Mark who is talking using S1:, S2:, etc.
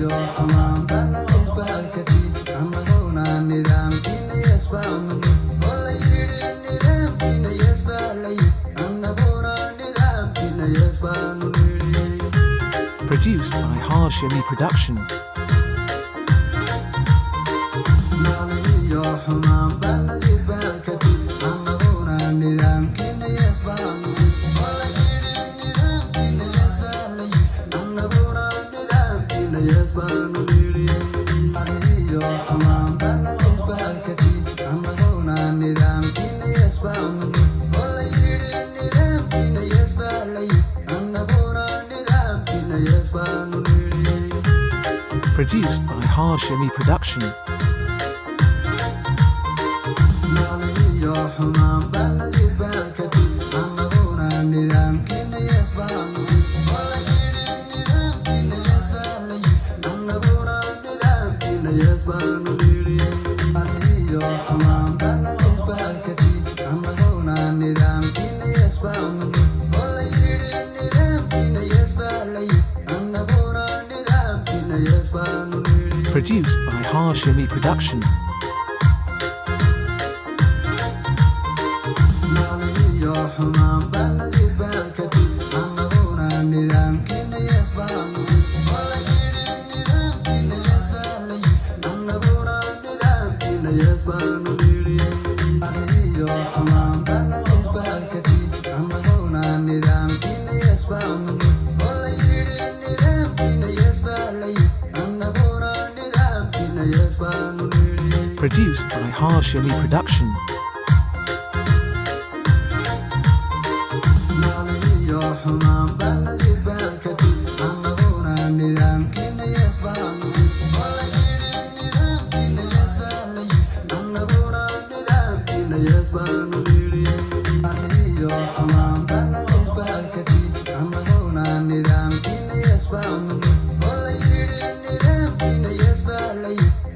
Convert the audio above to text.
S1: Iyo xumaanba nadiifaalkati, annaguna nidaamkiina yes baanu, oo la yidhi nidaamkiina yes baa la yidhi, annaguna nidaamkiina yes baanu nidhi.
S2: Produced by Hashimi Production.
S1: Iyo xumaanba nadiifaalkati, annaguna nidaamkiina yes baanu, oo la yidhi nidaamkiina yes baa la yidhi, annaguna nidaamkiina yes baanu nidhi. Iyo xumaanba nadiifaalkati, annaguna nidaamkiina yes baanu, oo la yidhi nidaamkiina yes baa la yidhi, annaguna nidaamkiina yes baanu nidhi.
S2: Produced by Hashimi Production.
S1: Iyo xumaanba nadiifaalkati, annaguna nidaamkiina yes baanu, oo la yidhi nidaamkiina yes baa la yidhi, annaguna nidaamkiina yes baanu nidhi. Iyo xumaanba nadiifaalkati, annaguna nidaamkiina yes baanu, oo la yidhi nidaamkiina yes baa la yidhi, annaguna nidaamkiina yes baanu nidhi.
S2: Produced by Hashimi Production.
S1: Iyo xumaanba nadiifaalkati, annaguna nidaamkiina yes baanu, oo la yidhi nidaamkiina yes baa la yidhi, annaguna nidaamkiina yes baanu nidhi. Iyo xumaanba nadiifaalkati, annaguna nidaamkiina yes baanu, oo la yidhi nidaamkiina yes baa la yidhi, annaguna nidaamkiina yes baanu nidhi.
S2: Produced by Hashimi Production.
S1: Iyo xumaanba nadiifaalkati, annaguna nidaamkiina yes baanu, oo la yidhi nidaamkiina yes baa la yidhi, annaguna nidaamkiina yes baanu nidhi. Iyo xumaanba nadiifaalkati, annaguna nidaamkiina yes baanu, oo la yidhi nidaamkiina yes baa la yidhi.